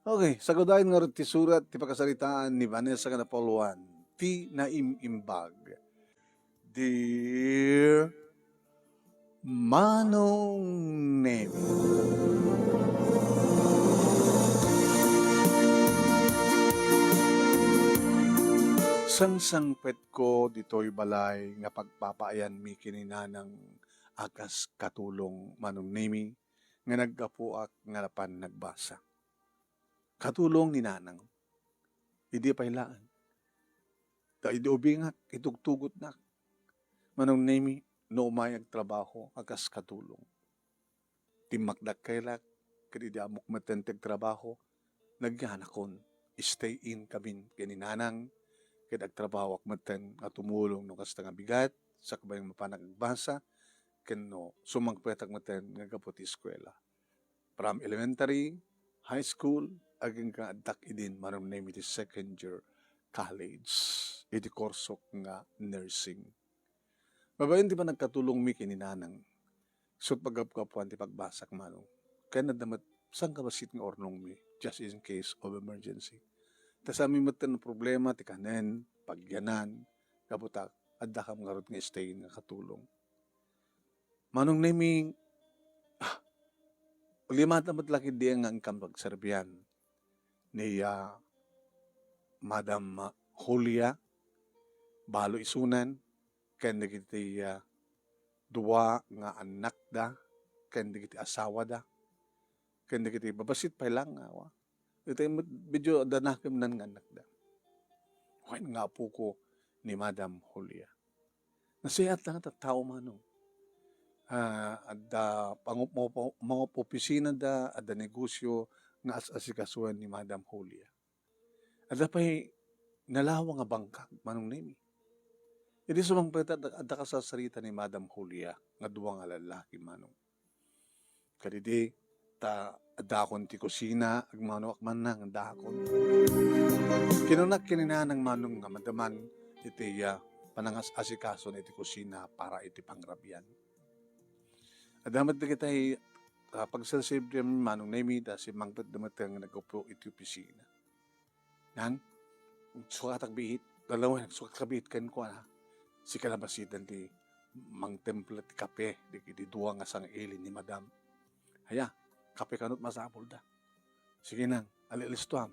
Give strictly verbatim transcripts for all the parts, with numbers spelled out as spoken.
Okay, sagudayen ngarud ti surat ti pakasaritaan ni Vanessa ken Apollo Juan, ti naim-imbag. Dear Manong Nemi. Sangsangpetko ditoy balay nga pagpapaayanmi ken ni Nanang a kas katulong, Manong Nemi, nga naggapuak nga napan nagbasa. Katulong ni Nanang. Idi pay laeng. Ta idi ubingak, itugtugotnak. Manong Nemi, no umay agtrabaho a kas katulong. Timmakdak kaylak, ket idi ammok metten ti agtrabaho, nagyanakon. Stay in kamin ken ni Nanang, ket agtrabahoak metten nga tumulong no kasta nga bigat, sakbay nga mapanak agbasa, ken no sumangpetak metten nga gapu ti eskuela. From elementary, high school, agingga addak idin, Manong Nemi, ti second year college, iti kursok nga nursing. Babaen ti panagkatulongmi ken ni Nanang, ket pagapgapuan ti pagbasak, Manong. Ken adda met sangkabassit nga urnongmi, just in case of emergency. Ta saanmi met ti problema ti kanen, pagyanan, gapu ta addakam ngarud nga stay in nga katulong. Manong Nemi, ah, limata met la ketdi nga inkam pagserbian ni, ah, Madam Julia, balo isunan, ken dagiti, ah, dua nga annakda, ken dagiti asawada, ken dagiti babassit pay la nga awa. Iti met, medyo adda nakemnan nga annakda. Wen nga apoko ni Madam Julia. Nasayaat la nga tattao, Manong. Ah, adda pangup-, maup-, maup-, opisinada, adda negosyo nga as-asikasuan ni Madam Julia. Adda pay nalawa nga bangkag, Manong Nemi. Idi sumangpet, adda, adda kasarsarita ni Madam Julia nga dua nga lallaki, Manong. Kadidi, ta addakon ti kusina, agmanoak man nga addakon. Kinunak ken ni Nanang, Manong, nga madaman iti, ah, panangas-asikason iti kusina para iti pangrabian. Adda met dagiti, ah, pagserserbi, Manong Nemi, ta simmangpetda met nga naggapu iti opisina. Nang, sukatak biit, lalawen, sukatak biit kenkuana. Sika la bassit ti mangtempla ti kape, dagiti dua nga sang-ili ni Madam. Aya, kape kano ti masapulda. Sige nang, ali-, alistoam.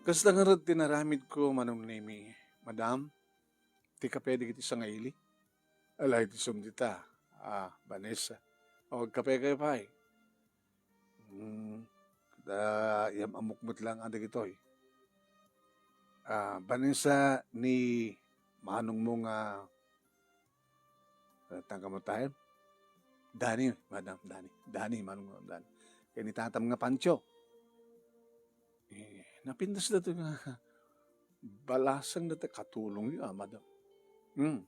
Kasta ngarud ti inaramidko, Manong Nemi, Madam, ti kape dagiti sang-ili. Alay ti sumdita, ah, Vanessa. O, agkapekayo pay. Hmm, ta, iyaam-ammok met laeng dagitoy. Ah, Vanessa, ni manongmo nga, ah, tangka mo tayo? Dani, Madam, Dani. Dani, manongmo, Dani. Ken ni tatam nga Pancho. Eh, napindasda to nga balasang data katulong yu, ah, Madam. Hmm.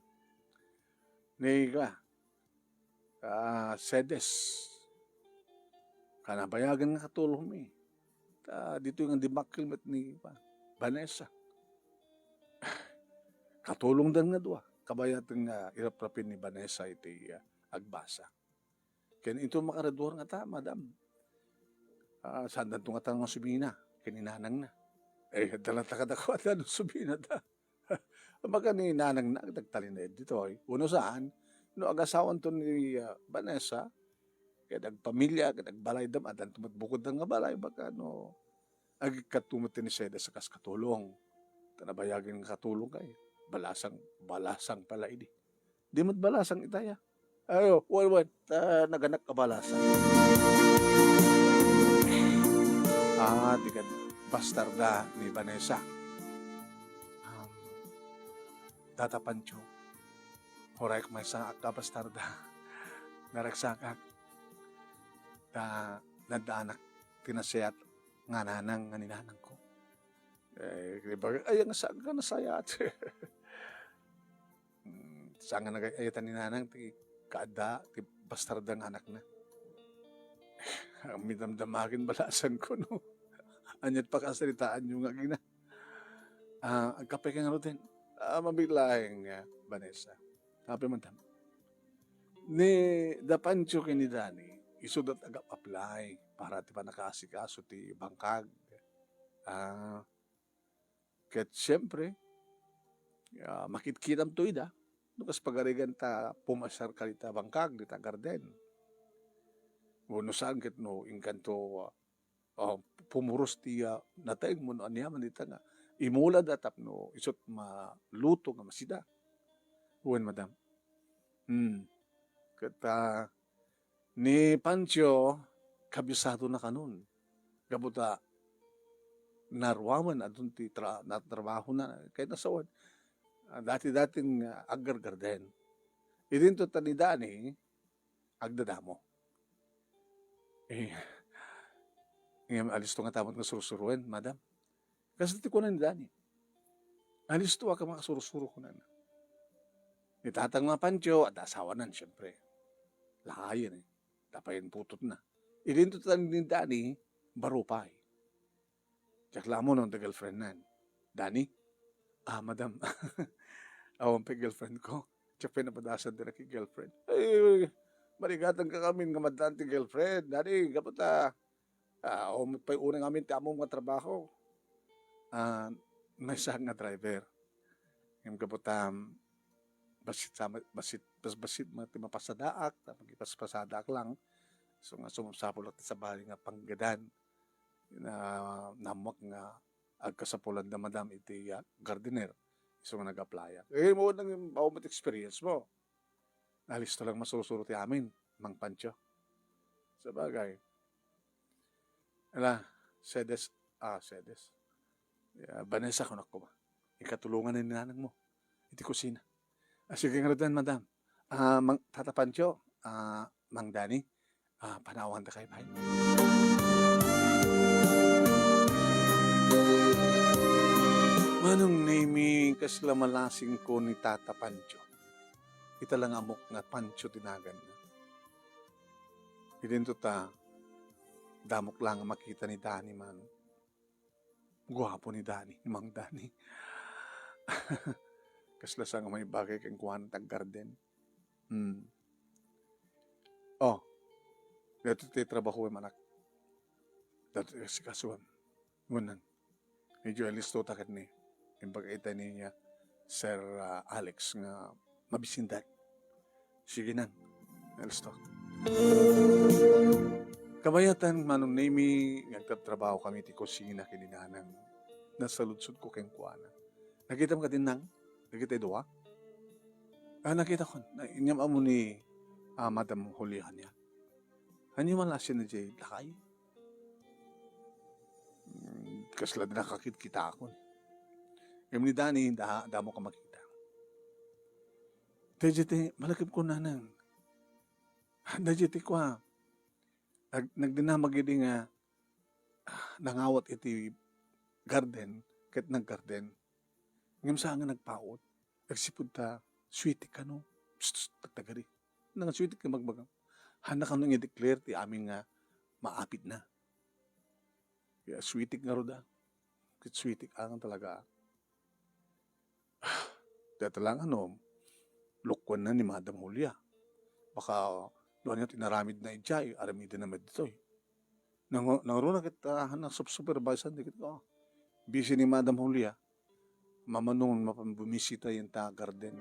Ni ka, ah, Sedes. Kanabayagan nga katulong mi. Ta ditoy nga dimakkel met ni, pa, Vanessa. Katulongdan nga dua. Kabayatan nga iraprapin ni Vanessa iti, ah, agbasa. Ken inton makaraduar ngata, Madam, ah, saandanto ngata nga sumina ken ni nanangna. Eh, adda latta kadakuada no suminada. Makan ni nanangna, agtalinaed ditoy. Uno saan, no agasawanto ni, ah, Vanessa, ket agpamilia, ket agbalayda, addanto met bukodda nga balay, baka no, agikkato met ti ni Sedes a kas katulong. Ta nabayagen nga katulong kay, balasang, balasang pala idi. Di met balasang itaya. Ayo, wen, wen, ta naganak a balasang. Ah, di kad bastarda ni Vanessa. Um, Tata Pancho, uray maysa nga agkabastarda. Naragsakak. Ta, nadaanak ti nasayaat nga nanang nga ni nanangko. Eh, di ba, ay, ang sa-, ang nasayat. Mm, saan nga nagay-ayatan ni nanang ti kaadda, ti bastarda nga anakna. Ang midamdamagen balasangko, no? Aniat pakasaritaanyo nga agina. Ah, agkape ka ngaruden. Ah, mabiit laeng, ah, Vanessa. Kape man tam. Ni da Pancho ken ni Dani, isuda ti agap-apply para ti pannakaasikaso ti bangkag. Ah, ket siempre, ah, makitkitamto ida no kas pagarigan ta pumasar ka dita bangkag, dita garden. Wenno saan ket no inkanto, ah, ah, pumuros ti, ah, nateng wenno aniaman dita nga imulada tapno isut' maluto nga masida. Wen, madam. Hmm. Ket, ah, ni Pancho, kabisadona kanon. Gapu ta naruaman adun ti tra-, natrabahona, kayat a sawen. Ah, dati-datin, ah, aggargarden. Idinto ta ni Dani, agdadamo. Eh, ngem alisto nga tamot nga sursuruen, madam. Kas ti kuna ni Dani. Alisto a ka makasursuro, kunana. Ni tatang nga Pancho, adda asawanan, siempre. Lahayen, eh. Tapayen putotna. Idinto ta ni Dani, baro pay. Diak la ammo no adda girlfriendnan. Dani? Ah, madam. Awan pay girlfriendko. Diak pay napadasan ti naki-girlfriend. Ay, marigatangka ngamin nga maddaan ti girlfriend. Dani, gapu ta, ah, awan met pay unay ngamin ti ammom nga trabaho. Ah, maysa nga driver. Ngem gapu ta, bassit sa, bassit, bas-, bassit met ti mapasadaak, ta makipaspasadaak lang. So nga, sumasapulak ti sabali nga panggadan. Na, naammoak nga agkasapulanda, madam, iti, ah, gardener. Isu nga nag-applyak. Eh, mo nang, awan met experience mo. Alisto lang masursuro ti amin, Mang Pancho. Sabagay. Ala, Sedes, ah, Sedes. Ya, Vanessa, kunak ko ba? Ikatulongan ni nanangmo iti kusina. Ah, sige ngaruden, madam. Ah, Mang, Tata Pancho, ah, Mang Dani, ah, panawanda kayo, bay. Manong Nemi, kasla malasingko ni Tata Pancho. Ita lang amok nga Pancho ti naganna. Idinto ta, damok lang nga makita ni Dani, Manong. Guapo ni Dani, ni Mang Dani. Kasla sa nga maibagay kenkuana ti aggarden. Hmm. Oh, daytoy ti trabahoem, anak. Daytoy ti asikasuem. Ngunyan, medyo alisto ta ket ni, imbag ita ni, ah, Sir, ah, Alex nga mabisindan. Sige nang, alisto. Kabayatan, Manong Nemi, nga agtabtrabaho kami ti kusina ken ni nanang. Nasaludsodko kenkuana. Nakitam kadi, nang? Dagiti dua? Ah, nakitakon. Na, inyam ammo ni, ah, Madam Juliana. Ania malasian na jay lakay? Mm, kasla da nakakitkitakon. Ngem ni Dani, da, damo ka makita. Dayjay ti malakip ko, nanang. Dayjay ti kua. Ag-, nagdinamag idi nga, ah, nangawat iti garden, ket naggarden. Ngem saan nga nagpaut. Agsipud ta, suitik kano. Psst, psst, tagtagari. Nang suitik nga magbaga. Hana kano nga i-declare ti amin nga maapitna. Kaya suitik nga ruda. Ket suitik ang talaga. Dayta lang, ano, lukuanna ni Madam Julia. Baka, no ania ti inaramidna idiay, aramidenna met ditoy. Nang-, nangruna ket, ah, nang sup-, supervisean di ket, oh. Busy ni Madam Julia. Mamanungon mapan bumisita ita garden.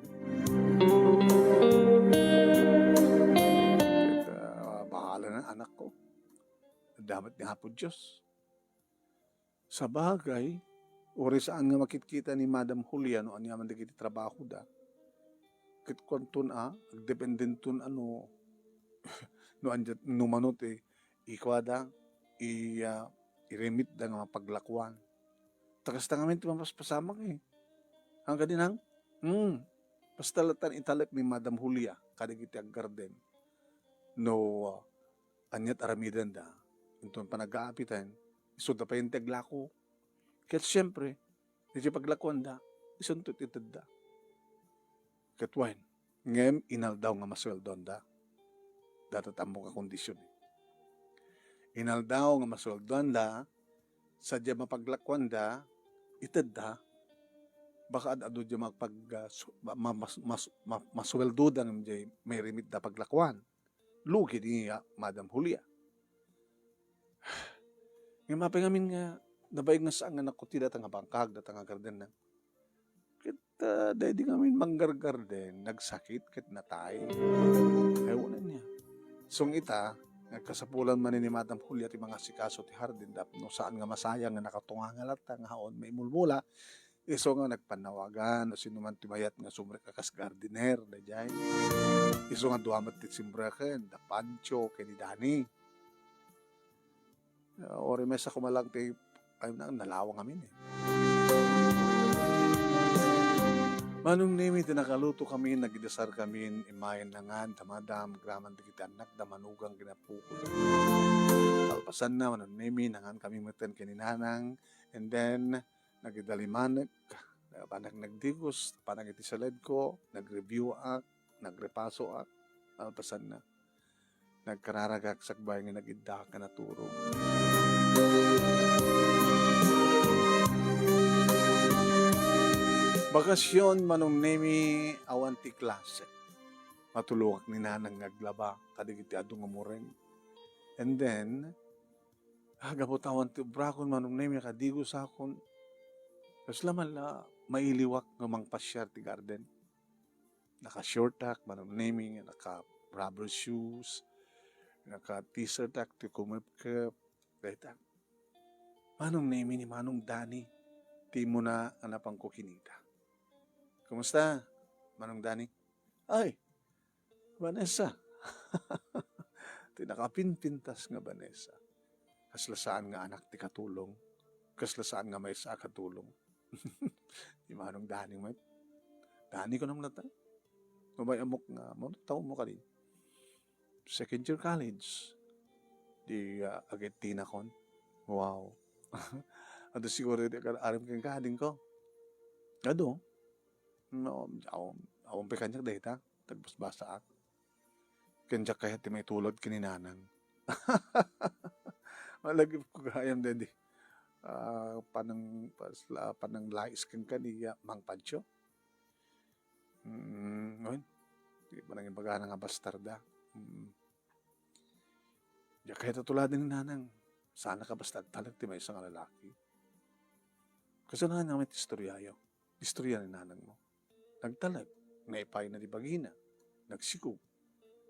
Ket, ah, bahala na, anak ko. Damat ni Apo Dios. Sabagay, uray saan nga makitkita ni Madam Julia no ania man dagiti trabahoda. Ket kuanton a, agdependenton a no, no ania, no mano ti ikuada, i-, ah, iremitda nga mapaglakuan. Ta kasta ngamin ti mapaspasamak, eh. Ang kadi nang, hmm, basta latan italek ni Madam Julia kadagiti aggarden. No, ah, aniat aramidenda, inton panagaapitan, isuda pay ti aglako. Ket siempre, iti paglakuanda, isunto ti tedda. Ket wen, ngem inaldaw nga masueldoanda. Dayta ti ammok a kondisyon. Inaldaw nga masueldoanda, sadiay mapaglakuanda, itedda, Baka ad-adu diay mapag-, ah, su-, ma-, ma-, mas-, mas-, ma-, masueldoda ngem diay mairimitda paglakuan. Lugi ni, ah, Madam Julia. Ngem apay ngamin nga nabaig nga saan nga nakutida dayta nga bangkag, dayta nga gardenna. Ket, ah, daydi ngamin manggargarden, nagsakit ket natay. Ay, unan niya. Sung ita, nagkasapulan man ni Madam Julia ti mangasikaso ti hardin tapno saan nga masayang nga nakatungangan latta nga haon maimulmula, isu nga nagpannawagan no sino man ti mayat nga sumrek a kas gardener, daydiay. Isu nga dua met ti simreken, da Pancho ken ni Dani. Ah, uray maysa koma laeng ti, ay, na-, nalawang amin, eh. Manong Nemi, ti nakaluto kami, nagidasar kami, imayen nangan, da madam, agraman dagiti annakda, manugang, ken apokoda. Kalpasanna, Manong Nemi, nangan kami metten ken ni Nanang, and then, nagidalimanek, panak nagdigos, panak iti saledko, nag-review ak, nagrepaso ak, kalpasanna, nagkararagak sakbay nga nagiddaak nga naturog. Bakasyon, Manong Nemi, awan ti klase. Matulongak ni Nanang nga aglaba kadagiti adu nga umureng. And then, ah, gapu ta awan ti obrakon, Manong Nemi, kadigosakon. Kasla man la, mailiwak nga mangpasiar ti garden. Naka-short ak, Manong Nemi, naka-rubber shoes, naka-t-shirt ak, ti kumepkep. Dayta, Manong Nemi ni Manong Dani, ti immuna nga napanko kinita. "Kumusta, Manong Dani?" "Ay, Vanessa." Ti nakapinpintas nga Vanessa. Kasla saan nga anak ti katulong. Kasla saan nga maysa a katulong. Ni Manong Dani met. Dani ko nang lata. Mabay-amok nga, mano taon mo kadi? Second year college. Di, ah, agettinakon. Wow. Adu siguro di agar-aram ken kading ko. Adu. No, awan, awan pay kaniak dayta. Tagbasbasaak. Ken diak kayat ti maitulod ken ni Nanang. Malagipko gayam daydi. Ah, panang, pas-, la-, pananglais kenka ni, ah, Mang Pancho. Mm, wen, di panangibagana nga bastarda. Mm. Diak kayat a tuladen ni Nanang. Saan a kabasta agtalek ti maysa nga lalaki. Kasano nga met istoryayo? Istorya ni Nanang mo. Nagtalek, naipayna ti bagina, nagsikog.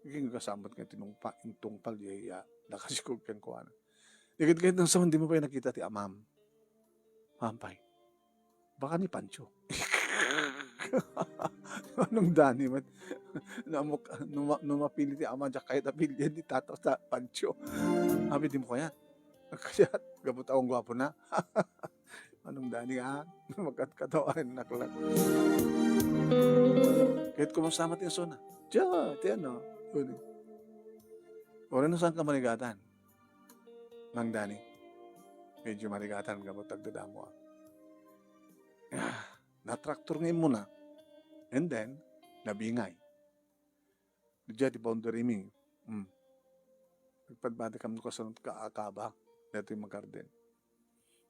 Ket kasano met nga tinungpa-, intungpal diay, ah, nakasikog kenkuana. Di ket, ket nang sawen, dimo pay nakita ti amam. Ampay. Baka ni Pancho. Manong Dani met. Namok-, numa-, numapili ti ama, diak kayat a pilian ni Tata ta-, Pancho. Abi, dimo kayat. Kayat, gapu ta awan guapona. Manong Dani, ah, magkatkatawaannak lang. Ket kumusta met ti isuna? Dia, ti ano, uni. Uray no, saan ka marigatan? Mang Dani, medyo marigatan gapu ta agdadamo, ah. Ah, natraktor nga immuna. And then, nabingay. Diay ti boundary mi. Hmm. Nagpadpadakam no kasano ka-, akaba daytoy magarden.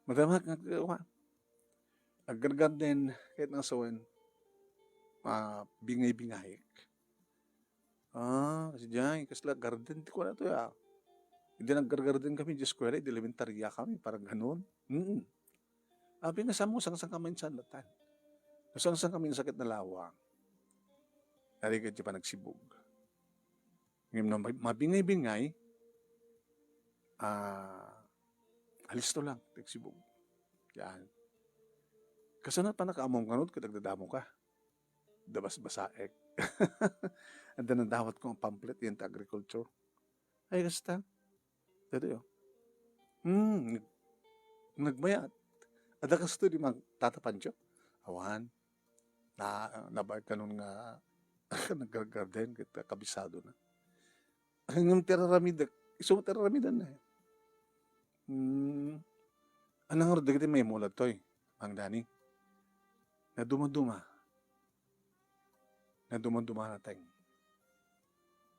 Madama nga, wa-, aggargarden, ket nang sawen, ah, bingay-bingayek. Ah, kasi diay, kasla garden ti kuana to, ya. Idi naggargarden kami, di eskuela, idi elementaria kami, parang ganun. Mm. Abi nga, "Saan mo, saan, saan ka man saan latan? Saan, saan kami sakit na lawang?" Ari ket ti panagsibug. Ngem no mab-, mabingay-bingay, ah, alisto lang, ti agsibug. Yan. Kasano pay nakaamom kano ket agdadamo ka? Dabasbasaek. Adda nadawat ko nga pamphlet iti agriculture. Ay, kasta. Daytoy, oh. Hmm, nag-, nagmayat. Adda kastoy di Mang Tata Pancho? Awan. Na, nabaek kanon nga naggargarden ket kabisadona. Ngem ti ar-aramidek, isu met ar-aramidanna. Hmm. Ania ngarud dagiti maimula ditoy, Mang Dani? Nadumaduma. Nadumaduma nateng.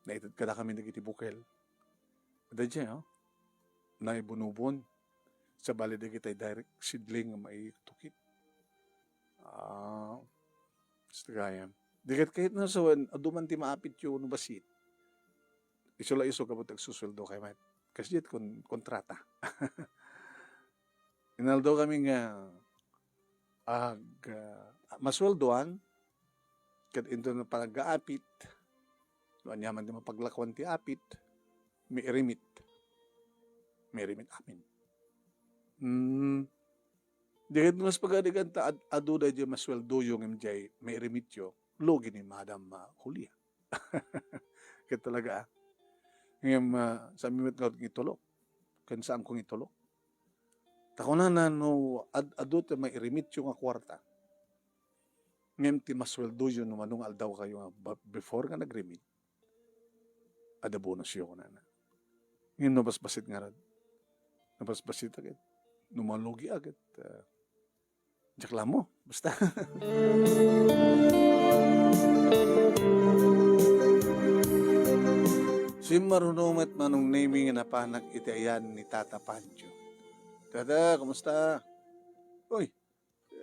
Naited kadakami dagiti bukel. Adda diay, oh. Naibunubon. Sabali dagiti direct seedling nga maitukit. Ah, basta gayam. Di ket kayat na sawen, adu man ti maapityo no bassit. Isu la isu gapu ta agsusueldokayo met. Kasdiay kon-, kontrata. Inaldaw kami nga ag-, ah, masueldoan, ket inton panagaapit, no ania man ti mapaglakuan ti apit, mairimit. Mairimit amin. Hmm. Di ket mas pagarigan ta ad-, adu daydiay masueldoyo ngem diay mairimityo, lugi ni Madam, ah, Julia. Ket talaga, ah. Ngem, ah, saan mi met nga itulok? Ken saanko nga itulok? Ta kunana, no ad-, adu ti mairimityo nga kuarta, ngem ti masueldoyo no mano nga aldawkayo nga ba-, before nga nagrimit, adda bonusyo, kunana. Ngem no basbasit ngarud, no basbasit a ket, no malugi a ket, ah, diak la ammo. Basta. Simmaruno met Manong Nemy nga napanak iti ayan ni Tata Pancho. Tata, kumusta? Uy,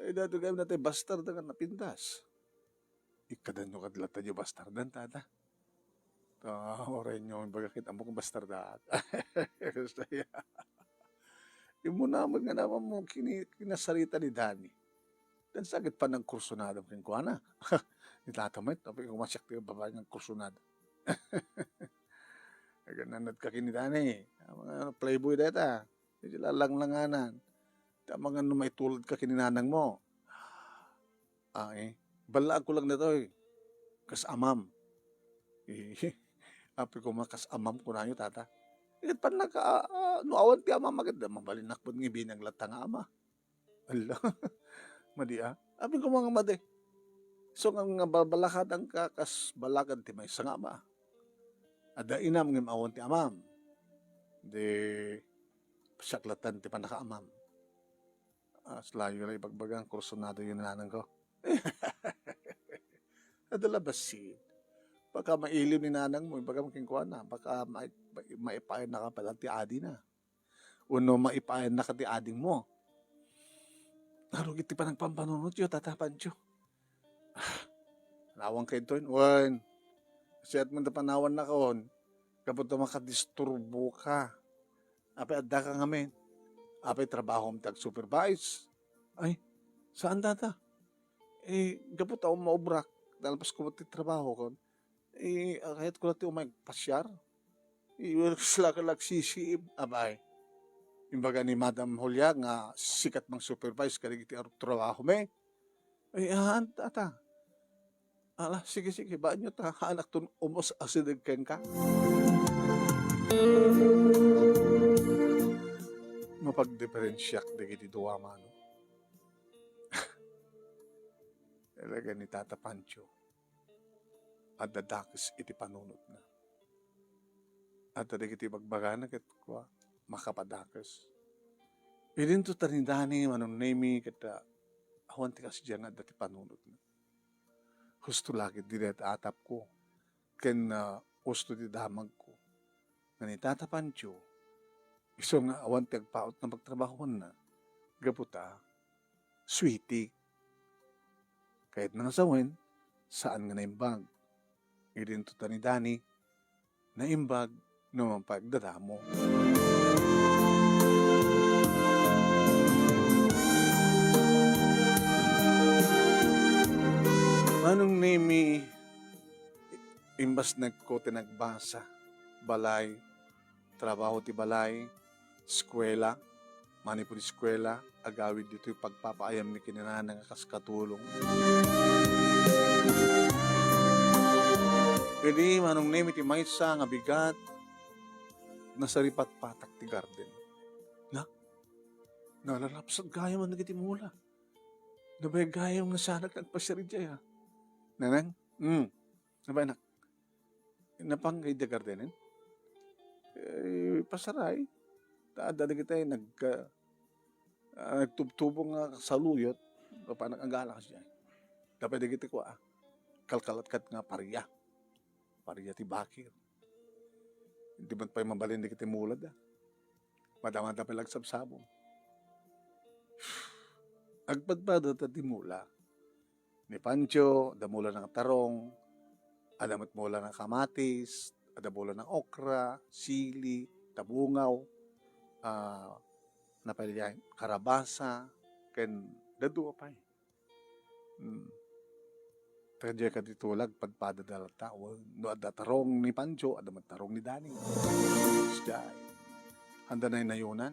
ay, daytoy gayam natay bastarda nga napintas. Ikkadanyo kad latta diay bastardan, Tata. Ah, uray nyo, ibaga ket ammok bastarda. Basta ya. Immuna met nga napanmo kini-, kinasarita ni Dani. Ken sa ket panagkursunada kenkuana. Ni Tata met, apay ko masiak ti babae nga kursunada. Agananad ka ken ni Dani. Ang mga playboy dayta. Iti lalanglanganan. Ta mga no maitulad ka ken ni nanang mo. Ah, eh. Ballaag ko lang daytoy. Kas amam. Eh, apay ko ma, kas amam kunayo, Tata. Ket pannak, ah, ah, no awan ti amam, ket mabalinnak met nga ibinag latta nga ama. Ala, madi, ah. Apay ko ma nga madi. So, nga, nga babalakadan ka, kas balakad ti maysa nga ama. Adda inam ngem awan ti amam. Di, siak latta ti pannakaamam. As layo la ibagbaga, kursunado yun nanang ko. Adda la bassit. Baka mailiw ni nanang mo, ibagam kenkuana, baka mai-, mai-, maipaayannaka pay ti adina. Wenno maipaayannaka ti ading mo. Arog iti panagpampanunotyo, Tata Pancho. Ah, nawanka intoyen? Wen, siat man da panawannakon. Gapu ta makadisturbo ka. Apay adda ka ngamin? Apay trabahom ti agsupervise? Ay, saan, Tata? Eh, gapu ta maubrak, nalpas ko ti trabaho kon. Eh, kayat ko la ti umay agpasiar. Eh, sila ka lagsisiib, abay. Imbaga ni Madam Julia nga sikat mang supervise kadagiti ar-, trabaho mi. Eh, ah, Tata. Ala, sige, sige, banyo ta, anak ton umus asideg kenka. Mapagdiferensiak dagiti dua mano. Talaga ni Tata Pancho. Adda dakes iti panunotna. Adda dagiti ibagbagana ket kua, makapadakes. Idinto ta ni Dani, Manong Nemy, ket, ah, awan ti kasdiay nga adda ti panunotna. Husto la ket ti dayta atapko, ken, ah, husto ti damagko. Nga ni Tata Pancho, isu nga awan ti agpaut nga pagtrabahoanna, gapu ta, suwiti. Kayatna nga sawen, saan nga naimbag. Idinto ta ni Dani, naimbag no mapagdadamo. Manong Nemy, imbasnagko ti nagbasa, balay, trabaho ti balay, eskuela, manipud eskuela, agawid ditoy pagpapaayam ni kinanana nga kas katulong. Idi Manong Nemy ti maysa nga bigat, nasaripatpatak ti garden. Na? Nalalapsat gayam dagiti mula. Nabay gayam nga sanak nagpasiar idiay, ah. Nanang? Hmm. Nabay nak-, Napan nga idiay gardenen? Eh, pasaray. Ta adda dagiti nag-, ah, nagtubtubo nga saluyot, mapan nag-agala kasdiay. Tapay dagiti kua, kalkalatkat nga paria. Paria ti bakir. Di man pay mabalin dagiti mulada. Madamada pay lagsabsabong. Agpadpada ta ti mula. ni Pancho, adda mulana nga tarong, adda met mulana nga kamatis, adda mulana nga okra, sili, tabungaw, ah, napay diay, karabasa, ken dadduma pay. Hmm. Ta diay kadi tulag, padpadada latta. Wen, no adda tarong ni Pancho, adda met tarong ni Dani. Sdiay. Anda naynayonan?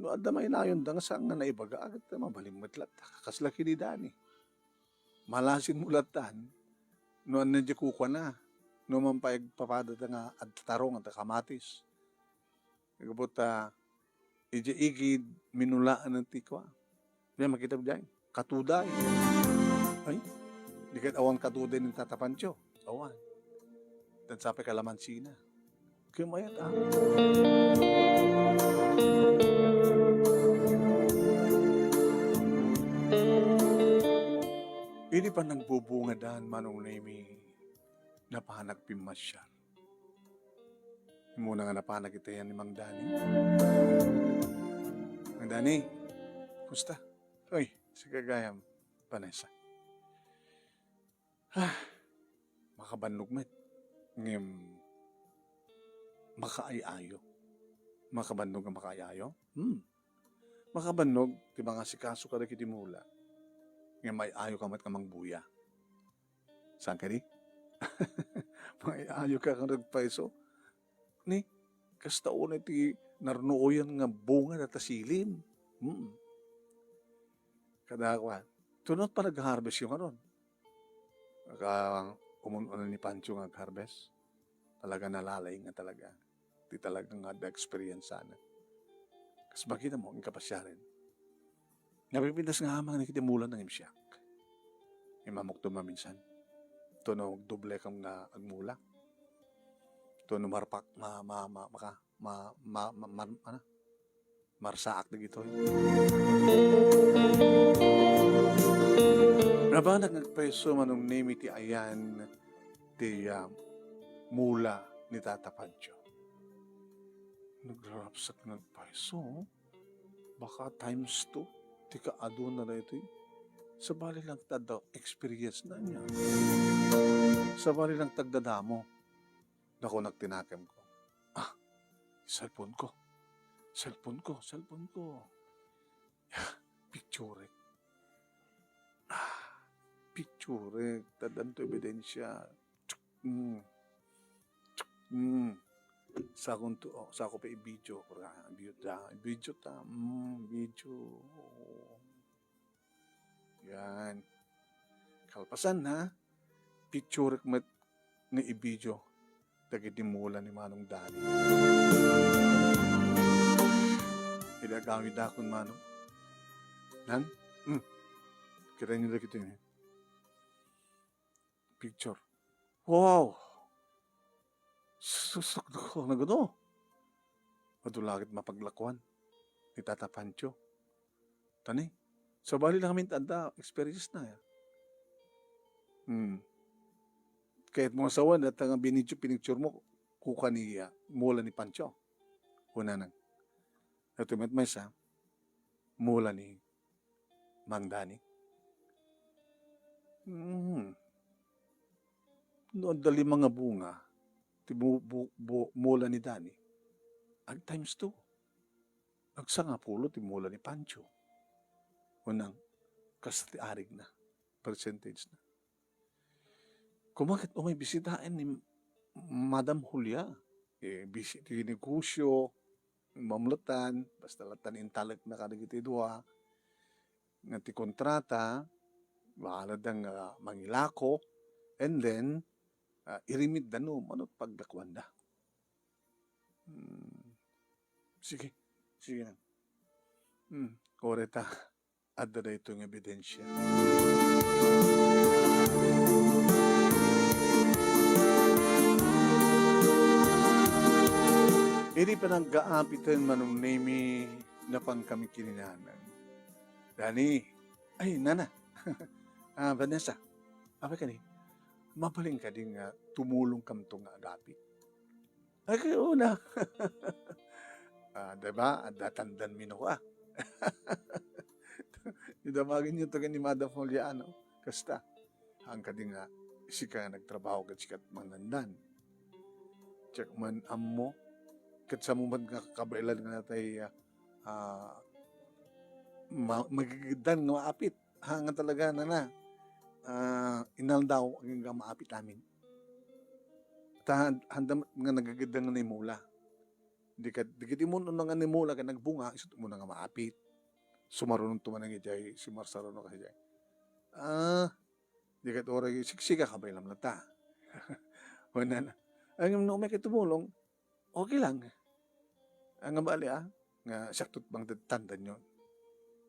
No adda maynayonda nga saan nga naibaga, ket mabalin met latta. Kasla ken ni Dani. Malasin mo lattan, no ania diay kukuana, no manpay agpapadada nga adda tarong, adda kamatis. Gapu ta, idiay igid, minulaen ti kua. Diay, makita diay, katuday. Ay, di ket awan katuday ni Tata Pancho. Awan. Tan sapay kalamansina. Kumayat, ah. Idi pa nagbubungadan, Manong Nemi, napanak pimmasiar. Immuna nga napanak itayan ni Mang Dani. Mang Dani, kumusta? Uy, sika gayam, Vanessa. Ah, makabannog met. Ngem, makaay-ayo. Makabannog nga makaay-ayo? Hmm. Makabannog ti mangasikaso kadagiti mula. Ngem ay-ayo ka met nga mangbuya. Saan kadi? Ay-ayo ka nga nagpayso? Ni, kasta unay ti narnuoyan nga bunga data silim. Hmm. Kada kuan. Tunot pa nag-harvest yung anon. Ka, umun-unan ni Pancho nga ag-harvest. Talaga nalalay nga talaga. Ti talaga nga adda experience sana. Kas makita mo, ang kapasyarin. Napipintas nga amang ni kiti mula nang imsiak. Imamok to maminsan. To no doble kam nga agmula. To no marpak, ma, ma, ma, maka, ma, ma, ma, mar-, ano? Marsaak dagitoy. Nabanak nga agpayso Manong Nemi ti ayan ti, ah, mula ni Tata Pancho. Nagrarapsak nga agpayso, oh. Baka times two ti kaaduna daytoy. Sabali lang ta adda experience na niya. Sabali lang ta agdadamo. Nakunak ti nakemko. Ah, cellphone ko. Cellphone ko, cellphone ko. Picture. Ah, picture. Ta addanto ebidensya. Tsk, mm. Tsk, mm. Sakon to, oh, sako pa i-video. Video ta, video ta. Mm, video. Yan. Kalpasan, ha? Picturek met nga i-video dagiti mula ni Manong Dani. Idi agawidakon, Manong. Nan? Hmm. Kitaenyo dagitoy, eh. Picture. Wow! Susukdok ko, nagano? Adu la ket mapaglakuan ni Tata Pancho. Tani, sabali lang amin ta adda experience na, ya. Hmm. Kayat mo nga sawen, dayta nga binidyo, pinicture mo, kuka ni, ah, mula ni Pancho. Una nang. Ito met maysa, mula ni Mang Dani. Hmm. No adda lima nga bunga, ti bu-, bu-, bu-, mula ni Dani, ag times two. Agsangapulo ti mula ni Pancho. Unang, kasta ti arigna, percentage na. Koma ket umay bisitaen ni Madam Julia. Eh, bisi ti negosyo, mamletan, basta latta intalekna kadagiti dua nga ti kontrata, bahalada nga mangilako, and then, ah, irimidda no mano ti paglakuanda. Hmm. Sige. Sige na. Hmm. Oreta. Adda daytoy nga ebidensya. Idi panaggaapiten Manong Nemi, napan kami kininanan. Dani, ay, nana. Ah, Vanessa, apay kadi? Mabalin kadi nga tumulong kamto nga agapi? Ay, kay una. Ah, diba? Adda tandan mi no, ah. Idamagen yo to ken ni Madam Juliano. Kasta, haan kadi nga sika nga nagtrabaho ket sika ti mangdandan. Diak man ammo, ket sa met nga kabaelan nga natay, ah, ah, ma-, magigiddan nga maapit. Ha, nga talaga, nana, ah, inaldaw, agingga maapit amin. Ta, haan da met nga nagigiddan nga naimula. Di ket, di ket immun-una nga naimula ket nagbunga, isu't umuna nga maapit. Sumaruno to man idiay, sumarsaruno ka idiay. Ah, di ket uray siksika, kabaelam latta. Wenno, ngem no umay ket tumulong, okay lang. Ania bali, ah, nga siak to ti mangtanddanyo.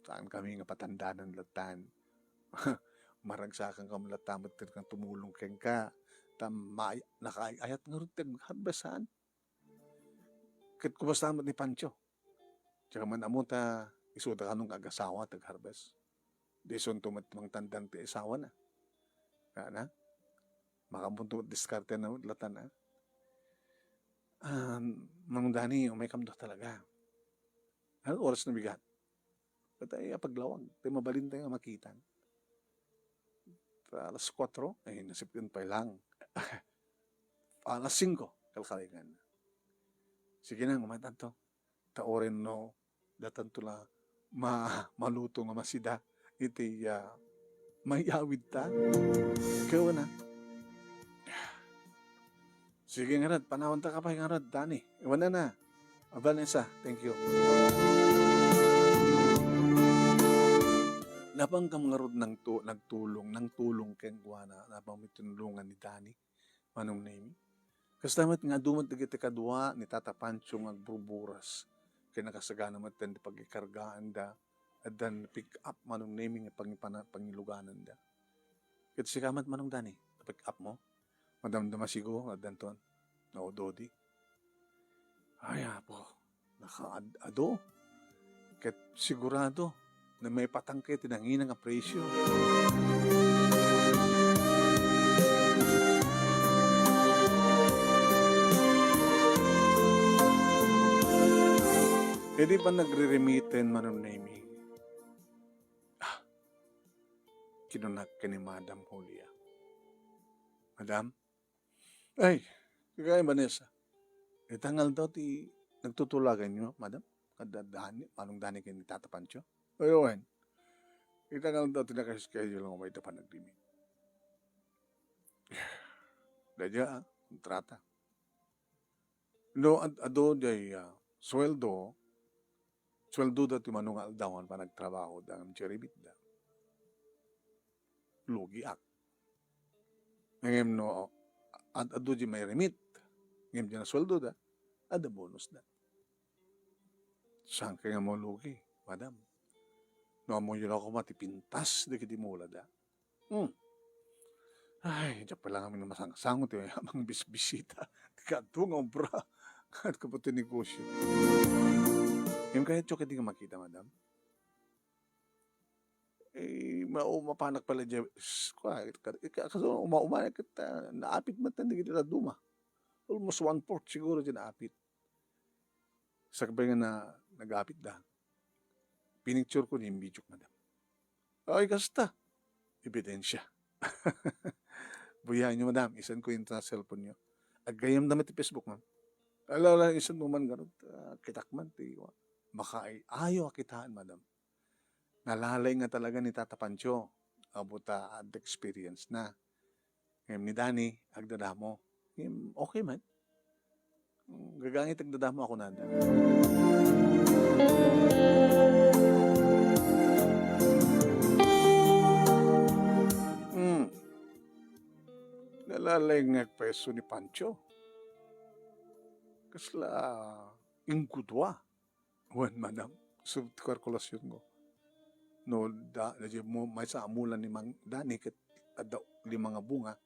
Saan kami nga patandanan lattan. Maragsakan kam latta met ken tumulong kenka. Ta may-, nakaay-ayat ngarud ti ag-harvest, saan? Ket kumusta met ni Pancho? Diak man ammo ta isuda kano nga agasawa ti ag-harvest. Di isunto met mangtanddan ti asawana. Kana? Makaammoto met diskarte na met lattan, ah. Ah, Manong Dani, umaykam da talaga. Ano oras na bigat? Ket ay, apaglawag, tay mabalin tayo nga makitan. Ta alas kuatro, ay, nasipken pay lang. Alas singko, kalkalingan. Sige na, umaytanto. Ta uray no, datanto la ma-, maluto nga masida iti, ah, mayawid ta. Ikaw na. Sige ngarud, panawanta ka pay ngarud, Dani. Iwan na na. Ah, Vanessa, thank you. Napang kam ngarud nang tu-, nagtulong, nangtulong kenkuana, napang mitulongan ni Dani, Manong Nemi. Kasta met nga adu met dagiti kadua ni Tata Pancho nga agburburas. Ken nakasagana met ti pagikargaanda, addan pick up, Manong Nemi, nga pangipana-, pangilugananda. Ket sika met, Manong Dani, pick up mo? Madam Damasigo, addanton. Naududi. Ay, Apo, nakaad-adu. Ket sigurado na maipatangke ti nangina nga presyo. Idi pa nagriremiten, Manong Nemi, ah, kinunak ken ni Madam Julia. Madam, Ay, kagay, Vanessa. Ita nga aldaw ti nagtutulaganyo, madam? Kada Dani, Manong Dani ken ni Tata Pancho? Ay, wen. Ita nga aldaw ti naka-schedule nga mayda panagdimit. Daydiay, ah, kontrata. No, ad-, adu diay, ah, sueldo, sueldoda ti mano nga aldaw nga panagtrabahoda ngem ti remitda. Lugiak. Ngem no, ad-, adu diay mairemit, ngem diay nasueldoda, adda bonusda. Saan kay nga malugi, madam? No ammoyo la koma ti pintas dagiti mulada. Hmm. Ay, diak pay la ngamin masangsango ti amangbisbisita. Ti kadto nga obra. Ket kabuti negosyo. Ngem kayatyo kadi nga makita, madam? Eh, mao-, mapanak pala diay, s-, kua, ka-, ka-, kaso uma-, uma-, ket, ah, naapit met dagiti dadduma. Almost one-fourth siguro diay naapit. Sakbay nga na, nag-apitda. Pinicture ko ni imbidiok, madam. Ay, kasta. Ebidensya. Buyaenyo, madam. Isanko ita cellphone-yo. Aggayamda met ti Facebook, ma'am. Ala, ala, isanmo man garud. Ah, kitak man ti, makaay-ayo a kitaan, madam. Nalaing nga talaga ni Tata Pancho. Apo ta, ah, experience na. Ngem ni Dani, agdadamo. Ngem, okay man. Gagangit agdadamo a kunada. Hmm. Nalaing nga agpayso ni Pancho. Kasla inggudua. Wen, madam, subti kalkulasionko. No, da, da, diay mo, maysa a mula ni Mang Dani ket adda lima nga bunga,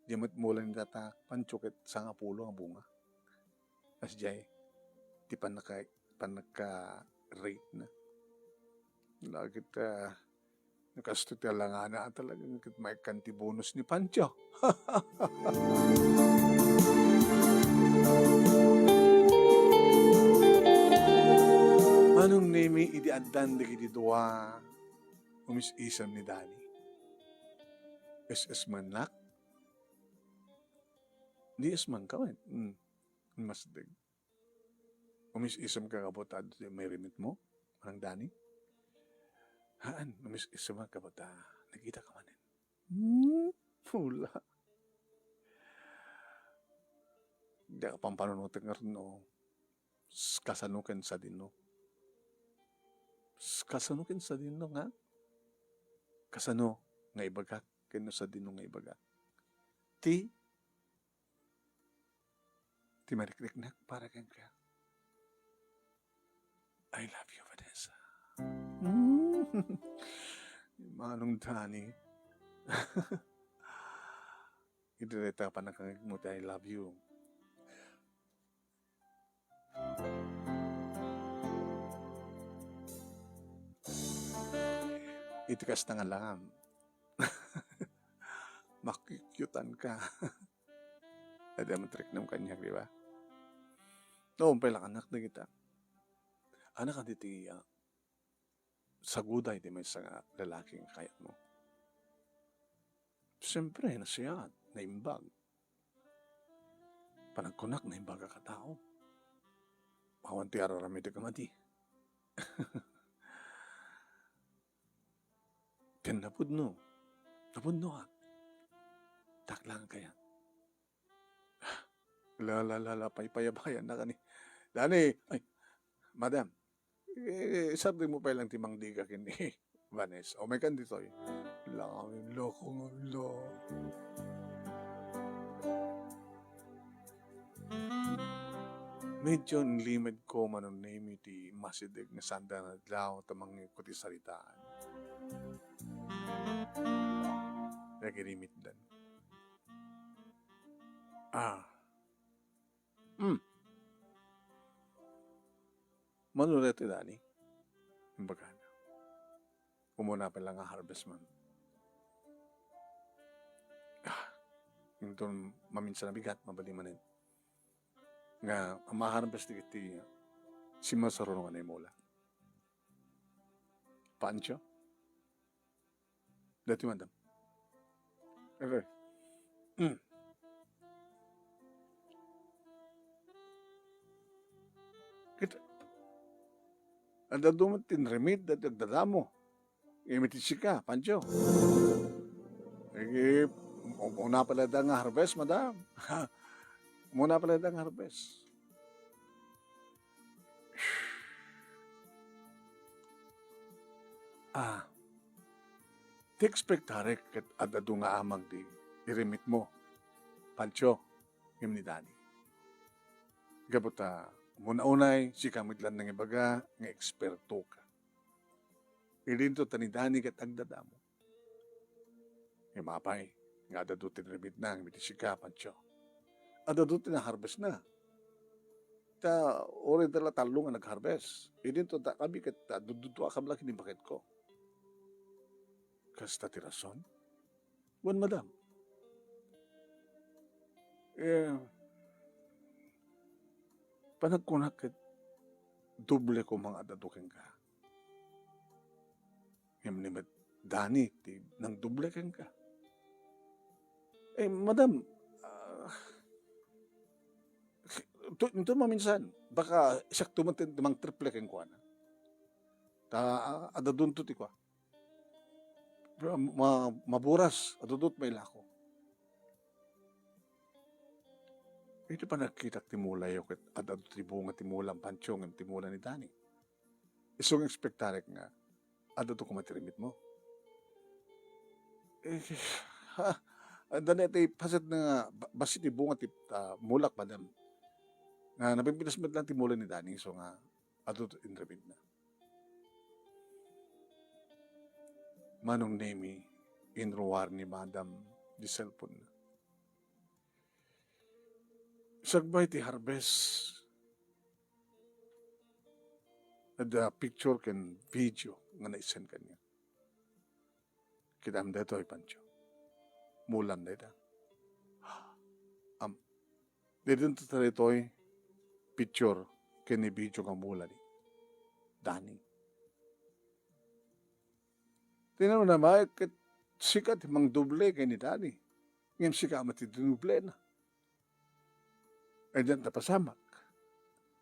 diay met mula ni Tata Pancho ket sangapulo nga bunga. Kasdiay, ti pannaka-, pannaka-rate na. Lagit, ah, Kastoy ti alangana a talaga ket maikkan ti bonus ni Pancho. Manong Nemi, idi addan dagiti dua, umis-isem ni Dani. Is-ismennak? Di ismenka wen? Hmm. Masdeg. Umis-isemka kabut adu ti mairimit mo, Manang Dani? Haan, umis-isemak kabut a nakitaka manen. Hmm, hula. Diak pampanunotek ngarud no s-, kasano ken sadino. S-, kasano ken sadino nga? Kasano nga ibagak ken no sadino nga ibagak? Ti, ti marikneknak para kenka. I love you, Vanessa. Mm. Manong Dani. Iti dayta pannakangegmo ti I love you. Iti kasta nga langam, makikyutanka. Adi, matriknam kaniak, di ba? No, umpay la kanak dagita. Anak, adi ti, ah, saguda iti maysa nga lalaki nga kayatmo. Siyempre, nasayaat, naimbag. Panagkunak, naimbag a katao. Awan ti ar-aramidek a madi. Ken napudno. Napudnoak. Taklang kayat. La, la, la, la, paypayabayan na kani. Dani, ay, madam, eh, isardeng mo pay lang ti mangdiga ken ni Vanessa. O, may kan ditoy. Langin loko nga lo. Medyo inlimed ko, Manong Nemi, ti masideg nga sanda nga adlaw ta mangngeg ko ti saritaan. Nagirimitdan. Ah. Hmm. Mano daytoy, Dani? Imbagana. Umuna pay la nga harvest man. Ah, inton maminsan a bigat, mabalin manen. Nga, ma-harvest ti, ti simmasaruno nga naimula. Pancho? Dati, madam. Okay. Mm. Kita, adda duman tinrimit, dati agdadamo. Imitit sika, Pancho. Eh, umuna pala da nga harvest, madam. Umuna pala da nga harvest. Ah, ti ekspektarek ket ad-adu nga amag ti irimitmo, Pancho, ngem ni Dani. Gapu ta, umuna unay, sika met la nangibaga nga ekspertoka. Idinto ta ni Dani ket agdadamo. Ngem apay, nga adda ti rimitna, ngem iti sika, Pancho. Adda ti na-harvest na. Ta, uray da la tallo nga nag-harvest. Idinto ta kami ket, ah, dudduduakam la ken ni baketko. Kasta ti rason? Wen, madam. Eh, panagkunak ket doble koma nga adda kenka. Ngem ni met Dani ti nangdoble kenka. Eh, madam, ah, to, to maminsan, baka siak to man ti mangtriple kenkuana. Ta, ah, adadunto ti kua. Ma-, maburas, adadut mailako. Iti panagkitak ti mulayo ket ad-adu ti bunga ti mulam, Pancho, ngem ti mula ni Dani. Isu nga ekspektarek nga ad-adu koma ti rimitmo. Eh, ha? Anda na iti paset na nga ba-, bassit ti bunga ti, ah, mulak, madam. Nga napimpinas met lang ti mula ni Dani, isu nga adu ti inrimidna. Manong Nemi, inruar ni madam di cellphone na. Sagbay ti harvest, adda picture ken video nga naisend kaniak. Kitam daytoy, Pancho. Mulam dayta. Am, didinto ta daytoy picture ken ni video nga mula ni Dani. Tinanong na, "Mike, ket Sika ti mangdoble ken ni Dani. Ngem sika met ti dinoblena. Ay, diak napasamak.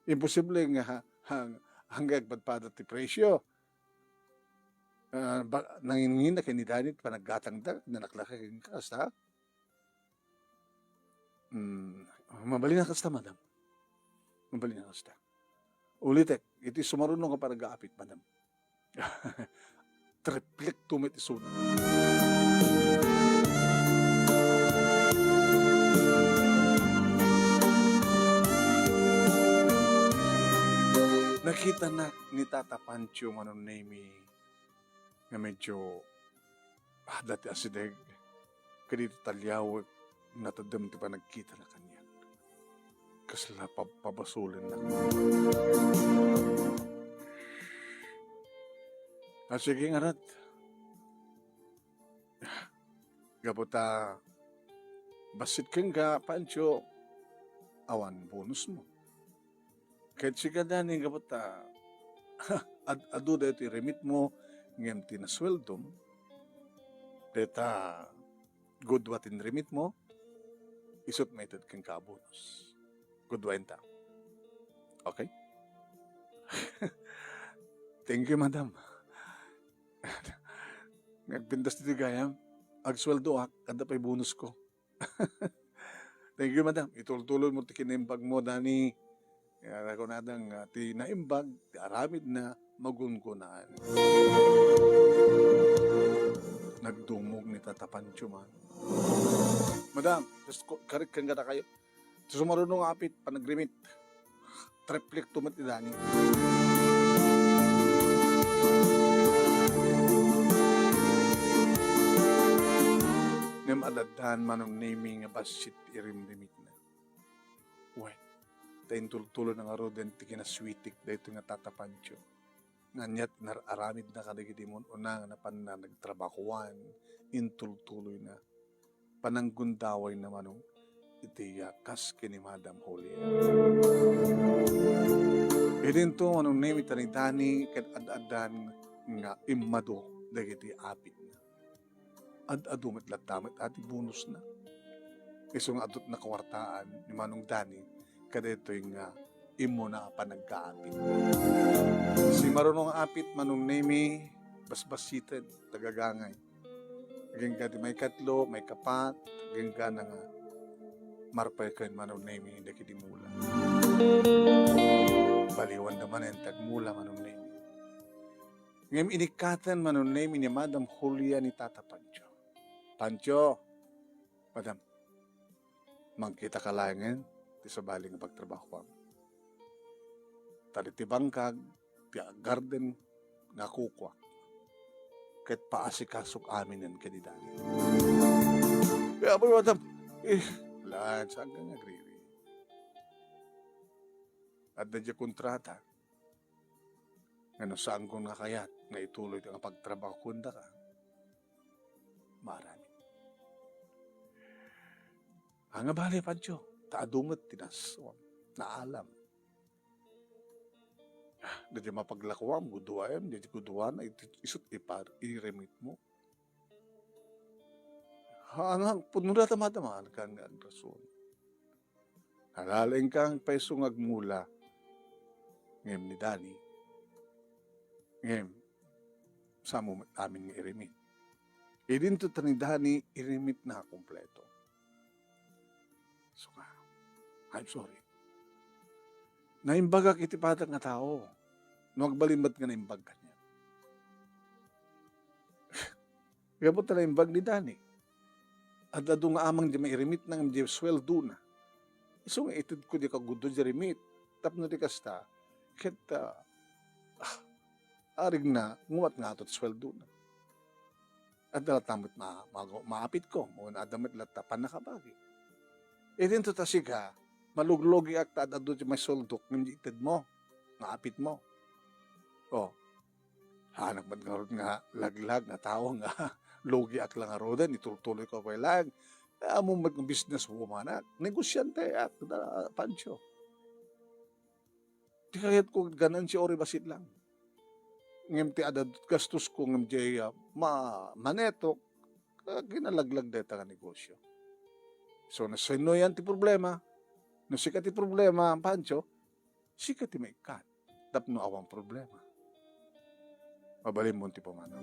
Imposible nga ha-, hang-, hanggang padpada ti presyo. Ah, ba, nanginginna ken ni Dani ti panaggatangda, nanaklaka ken kasta. Hmm, mabalin a kasta, madam. Mabalin a kasta. Ulitek, iti sumaruno nga panag-aapit, madam. Triplek to met isuna. Nakitanak ni Tata Pancho, Manong Nemi, nga medyo adda ti asideg, ket iti taliawek, natedem ti panagkitana kaniak. Kasla pab-, pabasolennak. Ah, sige, ngarud. Gapu ta bassit kenka, Pancho, awan bonus mo. Ket sika, Dani, gapu ta ad-, adu daytoy remit mo, ngem ti nasueldom, dayta gudua ti remit mo, isut' maited kenka a bonus. Gudua inta. Okay? Thank you, madam. Nga agpintas ditoy gayam, agsueldoak, adda pay bonus ko. Thank you, madam. Itultuloy mo ti kinaimbag mo, Dani. Kaya nakunada nga ti naimbag, ti aramid na, magungunaan. Nagdumog ni Tata Pancho man. Madam, just ko-, karik ken kadakayo. Ti sumaruno nga apit, panagrimit. Triplek to met ni Dani. Ngem adaddan Manong Nemi nga bassit ti irimrimitna. Wen, ta intultuloyna ngaruden ti kinasweetek daytoy nga Tata Pancho. Nga aniat nar-aramidna kadagiti mun-una nga napanna nagtrabahoan, intultuloyna. Pananggundawayna, Manong, iti, ah, kas ken ni Madam Julia. Idinto, Manong Nemi, ta ni Dani ket ad-addan nga immadu dagiti apitna. Ad-adu met latta met a ti bonusna. Isu nga adut nakawartaan ni Manong Dani kadaytoy nga immuna a panagkaapit. Simaruno nga apit, Manong Nemi, basbasiten, tagagangay. Agingga ti maikatlo, maikapat, agingga na nga marpay ken Manong Nemi dagiti mula. Baliwanda manen ti agmula, Manong Nemi. Ngem inikkaten Manong Nemi ni Madam Julia ni Tata Pancho. Pancho, Madam, mangkitaka laengen ti sabali nga pagtrabahoam. Ta diti bangkag ti garden nga kukuak ket paasikasok aminen ken ni Dani. Kaya po, Madam, eh, lan, saan ka nga agriri? Adda diay kontrata. Nga no saanko nga kayat nga ituloy ti pagtrabaho kundaka, maaramid. Ania bale, Pancho, ta adu met ti nas-, naalam. Ah, daydiay mapaglakoam, guduaem, daydiay guduana, iti, isut' ipar-, irimit mo. Ha, nga, pudno dayta madama, kan nga agrason. Nalaing ka nga payso nga agmula. Ngem ni Dani. Ngem, samo met amin nga irimit. Idinto ta ni Dani, irimitna kompleto. So nga, I'm sorry. Naimbagak iti padek nga tao. No agbalin met nga naimbag kaniak. Gapu ta naimbag ni Dani. Ad-adu nga amangan diay mairimit na ngem diay sueldona. Isu nga itedko diay kagudo diay rimit. Tapno di kasta, ket, ah, ah, arigna, ngumat nga ato ti sueldona. Adda latta met ma-, ma-, maapitko, wenno adda met latta pannakabagi. Idinto ta sika, maluglugiak ta ad-adu ti maisueldok ngem di itedmo, nga apitmo. Oh, Saanak met ngarud nga laglag nga tao nga lugiak la ngaruden, itultuloyko pay laeng. Ammom met nga business woman ak, negosiante ak, da Pancho. Ti kayatko, ganansya uri bassit lang. Ngem ti ad-adu ti gastosko, ngem diay, ah, ma-, manetok, aginalaglag dayta nga negosio. So, no sinoyan ti problema, no sika ti problema, Pancho, sika ti maikkat tapno awan problema. Mabalinmo ti pamanaw.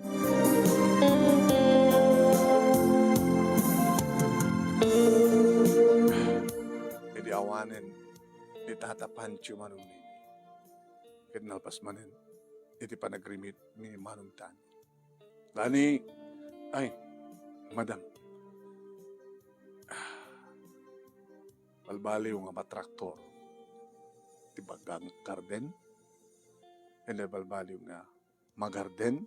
Idi awanen ni Tata Pancho Manong Nini, ket nalpas manen iti panagrimit ni Manong Dani. Dani, ay, madam. Balbaliw nga matraktor ti bagang garden, ken balbaliw nga magarden,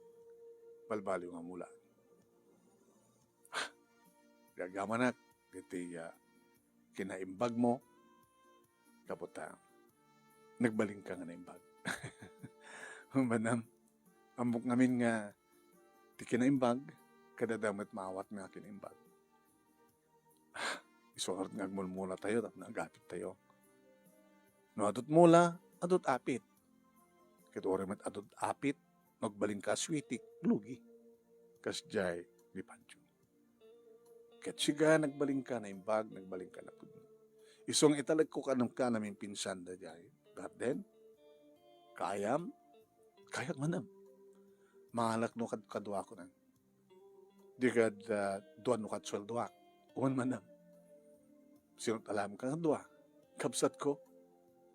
balbaliw nga mula. Gagamanak iti, ah, kinaimbagmo, gapu ta nagbalinka nga naimbag. Madam, ammok ngamin nga ti kinaimbag, kadada met maawat nga kinaimbag. Isu ngarud nga agmulmulatayo tapno agapittayo. No adu't mula, adu't apit. Ket uray met adu't apit, no agbalinka a suitik, lugi. Kasdiay ni Pancho. Ket sika, nagbalinka naimbag, nagbalinka napudno. Isu nga italekko kenka a naminpinsan daydiay garden, kaayam, kayak madam. Mangalak no kad-, kaduakonan. Di kad, ah, dua no kat sueldoak. Wen, madam. Sino ti alam ka nga dua? Kabsatko.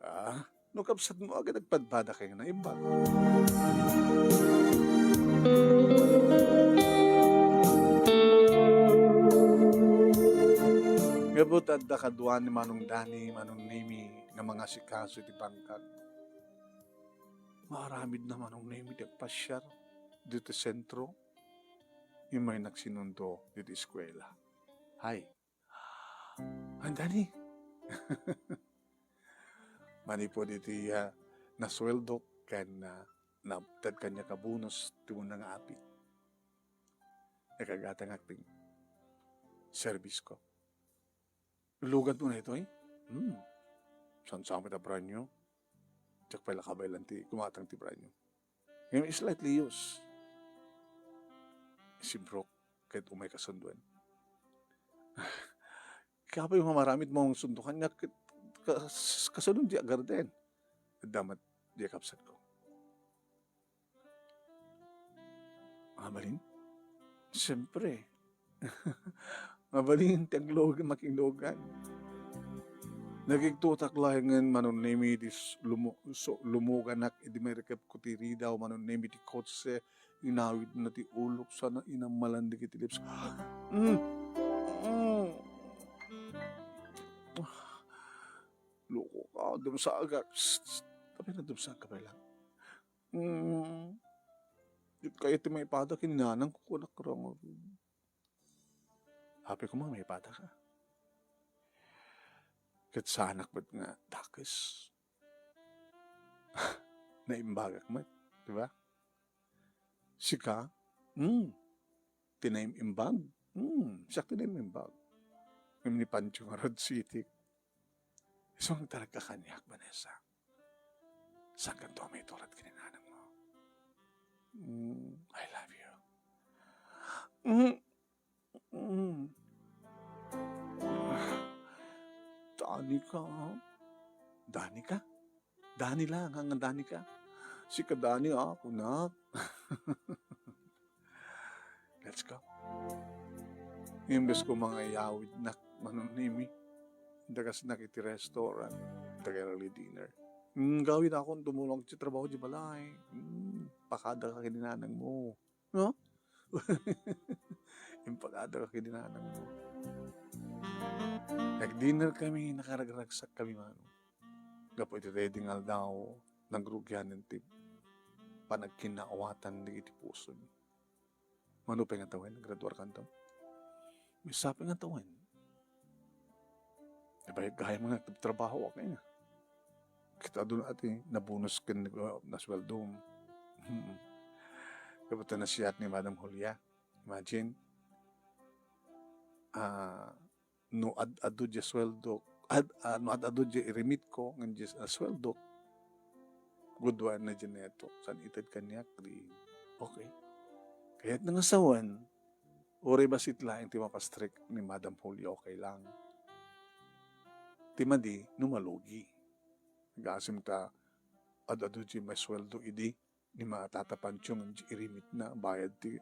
Ah, no kabsatmo, agin agpadpada kay nga naimbag. Gapu ta adda kadua ni Manong Dani, Manong Nemi, nga mangasikaso iti bangkag. Maaramidna Manong Nemi ti agpasiar ditoy sentro. Immay nagsinundo ditoy eskuela. Hay. Ay, Dani. Manipud iti, ah, nasueldok ken, ah, nated kaniak a bonus ti umuna nga apit. Ikagatangak ti service ko. Luganmo daytoy? Hmm. Saan sa amin a brand new? Diak pay la kabaelan ti gumatang ti brand new. Ngem slightly used. Simprok, ket umay kasunduen. Kaya pay mamaramid mo ang sundo kaniak, ket kas-, kasunod di agarden. Adda met di kabsatko. Mabalin? Siyempre. Mabalin ti aglugan, makiglugan. Nakigtutak laengen Manong Nemi ti s-, lumu-, so-, lumuganak idi mairikepko ti ridaw, Manong Nemi ti kotse, inawidna ti ulok, sana inammalan dagiti lips. Mm. Mm. Loko ka, dumsagak. Psst, psst. Tapno dumsagak pay lang. Mm. Di kayat ti maipada ken ni nanang ko, kunak ra ngarud. Apay koma, maipada ka. Ket saanak met nga dakes. Naimbagak met, di ba? Sika? Hmm. Ti naim-imbag? Hmm. Siak ti naim-imbag. Ngem ni Pancho ngarud, suitik. Isu nga agtalekka kaniak, Vanessa. Saankanto a maitured ken ni nanangmo? Mm, I love you. Mm, mm. Danica? Danica? Dani lang, nga Danica. Sika Dani, ah, kunak. Let's go. Imbes ko mangayawid nak, Manong Nemi, dakesnak iti restaurant, taga early dinner. Mm, gawid akon tumulong ti trabaho di balay. Mm, pakada ka ken ni nanangmo. No? Impakada ka ken ni nanangmo. Nag-dinner kami, nakaragragsak kami, Manong. Gapu iti daydi nga aldaw, nagrugianen ti panagkinnaawatan dagiti pusomi. Mano pay nga tawen, graduarkanto? Maysa pay nga tawen. Ibaga gayam nga nagtrabaho ka nga. Ket aduna ti nabonus ken, uh, nasueldom. Hmm. Gapu ta nasiat ni Madam Julia. Imagine, ah, no ad-adu diay sueldo, ad-, ah, no ad-adu diay irimit ko, ngem diay, ah, sueldo, guduaenna diay neto, saan ited kaniak, di, okay. Kayatna nga sawen, Uray bassit laeng ti mapastrek ni Madam Julia, okay lang. Ti madi no malugi. Agasem ta ad-adu diay maisueldo idi ni Tata Pancho ngem diay irimitna, bayad ti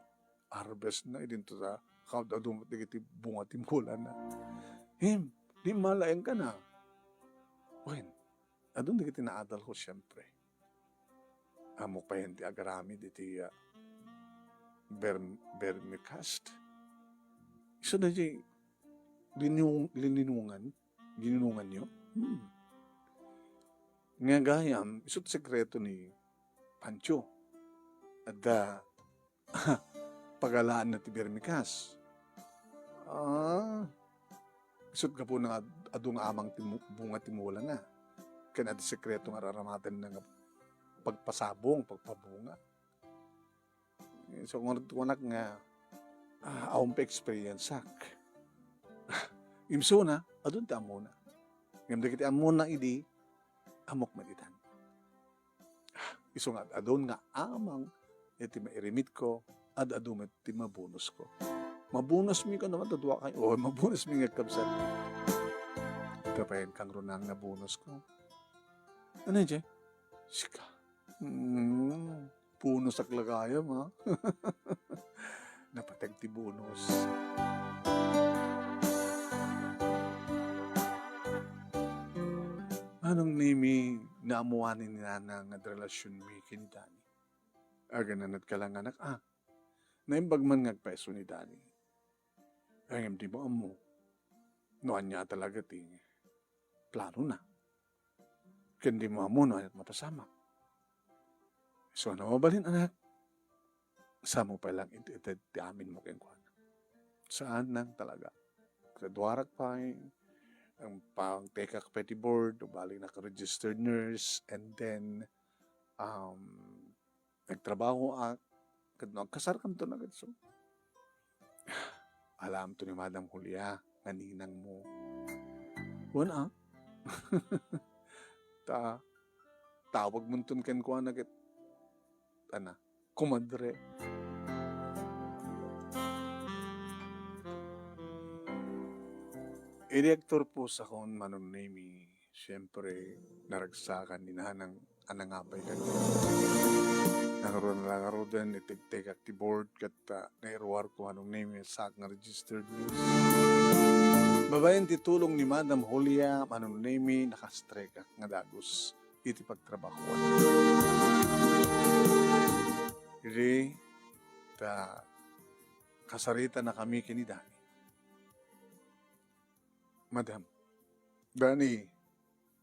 harvestna, idinto ta kaad-adu met dagiti bunga ti mulana. Hem, di malaeng kana. Wen, adun dagiti naadalko, siempre. Ammok pay ti agaramid iti, ah, verm-, vermicast. Isu daydiay linung-, lininungan, gininunganyo? Hmm. Nga gayam, isu ti sekreto ni Pancho. Adda pagalaanna ti vermicast. Ah, isut' gapuna nga ad-, adu nga amang ti mu-, bunga ti mulana. Ken adda sekreto nga ar-aramatenna nga pagpasabong, pagpabunga. So, ngarud kunak nga, ah, awan pay experience-ak. Imsuna, adun ti ammona. Ngem dagiti ammona idi, ammok met itan. Isu nga ad-adun nga amang iti mairimitko, ad-adu met ti mabonusko. Mabonusmi kano, madadua kayo. O, mabonusmi nga kabsat. Ita pay kangrunan nga bonusko. Ano, Jay? Sika. Mm, bonusak la gayam, ha? Napateg ti bonus. Manong Nemi, naammuan ni Nana nga relasyonmi ken ni Dani. Agananak ka lang, anak, ah. Naimbag man nga agpaiso ni Dani. Ngem di mo ammo no ania talaga ti planona. Ken di mo ammo no ania ti mapasamak. So, no mabalin, anak, saanmo pay lang iti ited ti aminmo kenkuana. Saan lang talaga. Graduarak pay, ang pangtekak pay ti board, ubali naka-registered nurse, and then, um, nagtrabahoak, ket no agkasarkanto na ket so, alamto ni Madam Julia nga ninangmo. Wen, ah. Ta, tawagmonton kenkuana ket, ana, komadre. Idi agturpos akon, Manong Nemi, siyempre, naragsakan ni Nanang a nangapay kaniak. Nangruna la ngaruden, itegtegak ti board, ket, ah, nairuarko, Manong Nemi, saak nga registered nurse. Babaen ti tulong ni Madam Julia, Manong Nemi, nakastrekak nga dagus iti pagtrabahoan. Idi ta kasaritanakami ken ni Dani. Madam, Dani,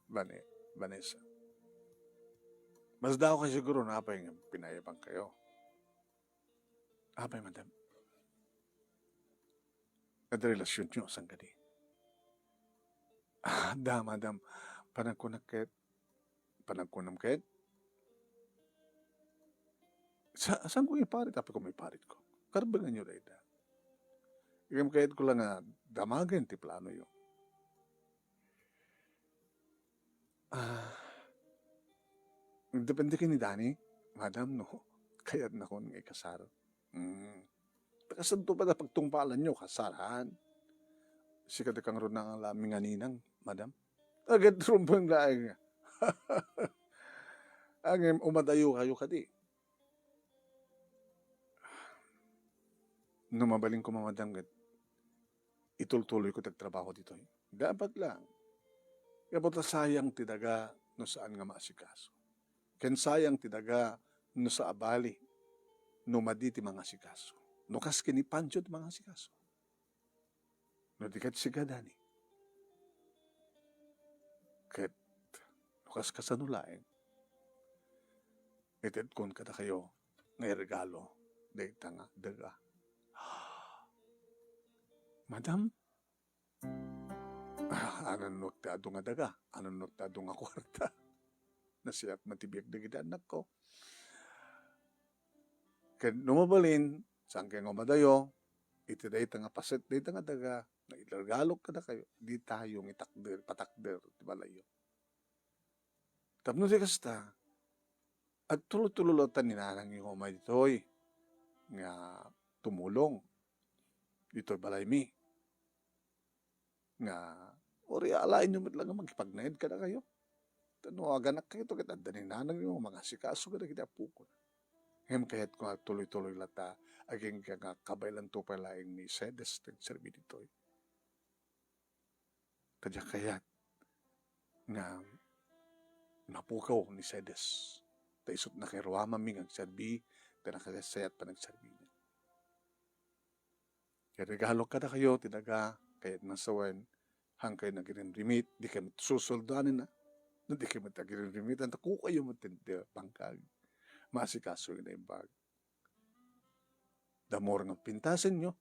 Vane-, Vanessa. Masdaaw kayo siguro, apay nga pinayaban kayo. Apay, madam? Adda relasyonyo, saan kadi? Ah, da, madam. Panagkunak ket, panagkunam ket? Sa-, saan ko iparit? Apay ko maiparit ko? Karbenganyo dayta. Ngem kayat ko lang nga damagen ti planoyo. Ah, depende ken ni Dani, madam, no? Kayatnakon nga ikasar. Mm. Ta kasanto pay da pagtungpalanyo, kasaran. Sika da kangrunan nga la mi nga ninang, madam. Agad rumbeng laeng. Ngem, umadayo kayo kadi. No mabalin ko, madam, ket itultuloy ko ti agtrabaho ditoy. Dapat lang. Gapu ta sayang ti daga no saan nga maasikaso. Ken sayang ti daga no saan a bali no madi ti mangasikaso. No kas ken ni Pancho ti mangasikaso. No di ket sika, Dani. Ket no kas kasano laeng, itedkon kadakayo nga iregalo dayta nga daga. Madam, ah, anannuak ti adu nga daga, anannuak ti adu nga kuarta. Nasiak man ti biag dagiti annakko. Ket no mabalin, saan kayo nga umadayo, iti dayta nga paset, dayta nga daga, nga iregalok kadakayo, ditayo nga itakder, patakder ti balayyo. Tapno di kasta, agtuloy-tuloy latta ni nanangyo nga umay ditoy nga tumulong. ditoy balaymi. Nga, uray alaenyo met la nga makipagnaed kadakayo. Ta no aganakkayo, ket adda ni nanangyo nga mangasikaso kadagiti apokon. Ngem kayatko nga tuloy-tuloy latta, agingga nga kabaelanto pay laeng ni Cedes ti agserbi ditoy. Ta diak kayat nga mapukaw ni Cedes. Ta isut' nakairuamanmi nga agserbi, ta nakasayaat panagserbina. Iregalok kadakayo ti daga, kayatna sawen, haankayo agirimrimit, dikay met susueldoanna. No dikay met agirimrimit, anta kukayo met ti bangkag. Maasikaso nga naimbag. The more nga pintasenyo,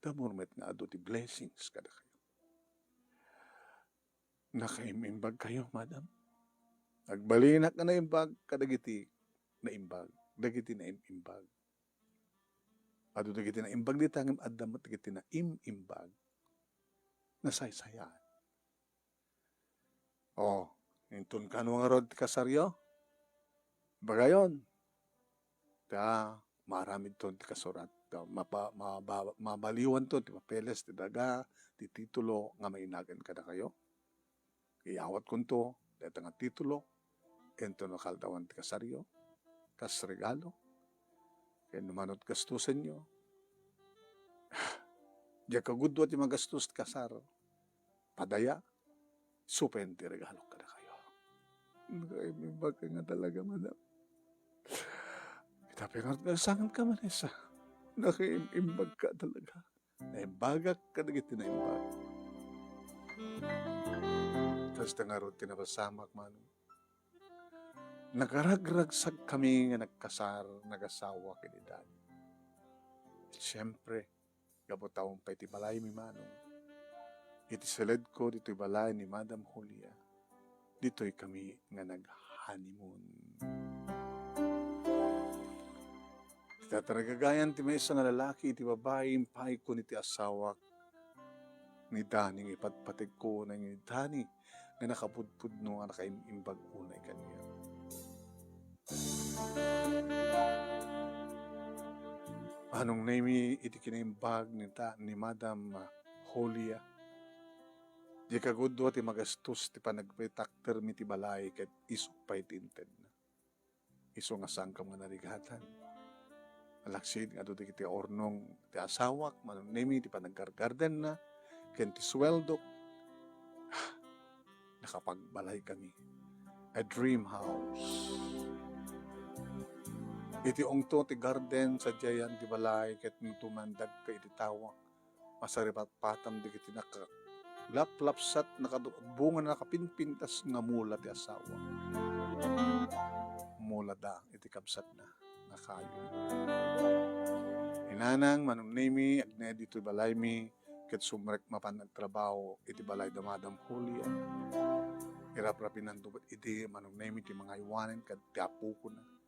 the more met nga adu ti blessings kadakayo. Nakaim-imbagkayo, madam? Agbalinak nga naimbag kadagiti naimbag, dagiti naim-imbag. Adu dagiti naimbag dita, ngem adda met dagiti naim-imbag. Nasaysayaan. O, inton kano ngarud ti kasaryo? Bagayon. Ta, maaramidton ti kasurat. Ta, mapa-, maba-, mabaliwanton ti papeles, ti daga, ti titulo nga mainagan kadakayo. Iyawatkonto dayta nga titulo, inton no kaaldawan ti kasaryo, kas regalo, ken no manut gastusenyo, diak kagudua ti magastos ti kasar. Padaya, isu pay ti regalok kadakayo. Nakaim-imbag ka nga talaga, madam. Ita pay nga nagsangam ka, Vanessa. Nakaim-imbag ka talaga. Naimbagak kadagiti naimbag. Kasta ngarud ti napasamak, Manong. Nakaragragsagkami nga nagkasar, nagasawa ken ni Dani. Siempre, gapu ta umpay ti balaymi, Manong. Iti siledko ditoy balay ni Madam Julia, ditoy kami nga nag-honeymoon. Ti tataragagayan ti maysa nga lalaki iti babai, impayko iti asawak ni Dani nga ipatpategko ni Dani nga nakapudpudno a nakaim-imbag unay kaniak. Manong Nemi, iti kinaimbag ni ta-, ni Madam Julia, di kagudua ti magastos ti panagpetaktermi ti balay ket isu pay ti intedna. Isu nga sangkam nga narigatan. Alaksid nga adu dagiti urnong ti asawak, Manong Nemi, ti panaggargardenna, ken ti suweldok. Nakapagbalay kami. A dream house. Iti ungto ti garden, sadiayan ti balay, ket no tumandagka iti tawak, masaripatpatam dagiti nakalaplapsat, nakadu-, bunga nakapinpintas nga mula ti asawa. Mulada iti kabsatna nga kayo. Inanang, Manong Nemi, agnaed ditoy balaymi, ket sumrek mapan nagtrabaho iti balay da Madam Julia. Iraprapinanto met idi, Manong Nemi, ti mangaywanen ket ti apokona.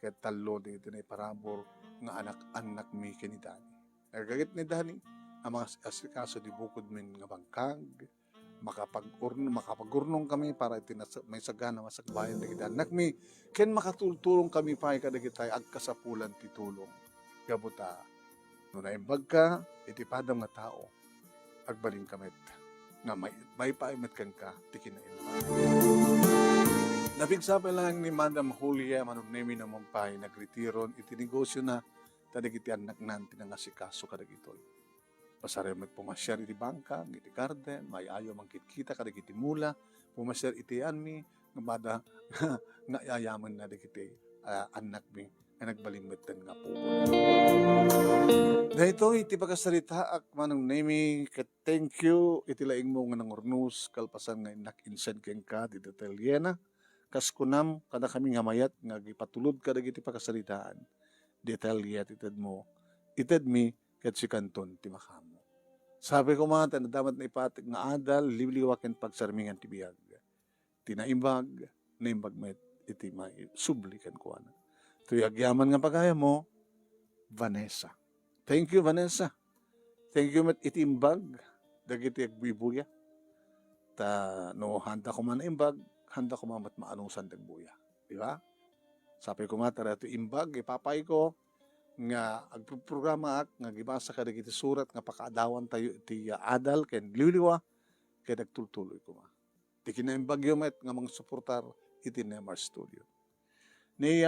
Ket tallo dagiti naiparabur nga anak-annakmi ken ni Dani. Nagagit ni Dani a mangas-, asikaso di bukodmin nga bangkag, makapag-urn-, makapagurnong kami para iti nas-, maisagana masakbayan dagiti annakmi, ken makatultulong kami pay kadagiti agkasapulan ti tulong. Gapu ta, no naimbagka iti padam nga tao, agbalinka met nga may-, maipaay met kenka ti kinaimbag. Napigsa pay laeng ni Madam Julia, Manong Nemi, namung pay nagretiron iti negosiona, ta dagiti annaknan ti nangasikaso kadagitoy. Pasarem met pumasiar iti bangkag, iti garden, maayayo mangkitkita kadagiti mula, pumasiar iti anmi, nga mada nga ayayamenna dagiti, ah, annakmi nga nagbalin metten nga pukol. Daytoy ti pakasaritaak, Manong Nemi, ket thank you iti laingmo nga nangurnos kalpasan nga innak insend kenka ti detallena. Kas kunam, kadakami nga mayat nga agipatulod kadagiti pakasaritaan, detalye ti itedmo, itedmi, ket sikanton ti makaammo. Sapay koma ta naddaman ti naipatik nga adal, liwliwa ken pagsarmingan ti biag. Ti naimbag, naimbag met iti maisubli kenkuana. Toy agyaman nga pagayammo, Vanessa. Thank you, Vanessa. Thank you met iti imbag dagiti agbubuya. Ta no handa koma naimbag, handa koma met maanusan ti agbuya. Di ba? Sapay koma ta daytoy imbag, ipapayko, nga agproprogramaak nga agibasa kadagiti surat nga pakaadawantayo iti adal ken liwliwa, ket agtultuloy koma. Ti kinaimbagyo met nga mangsuportar iti Nemar Studio. Ni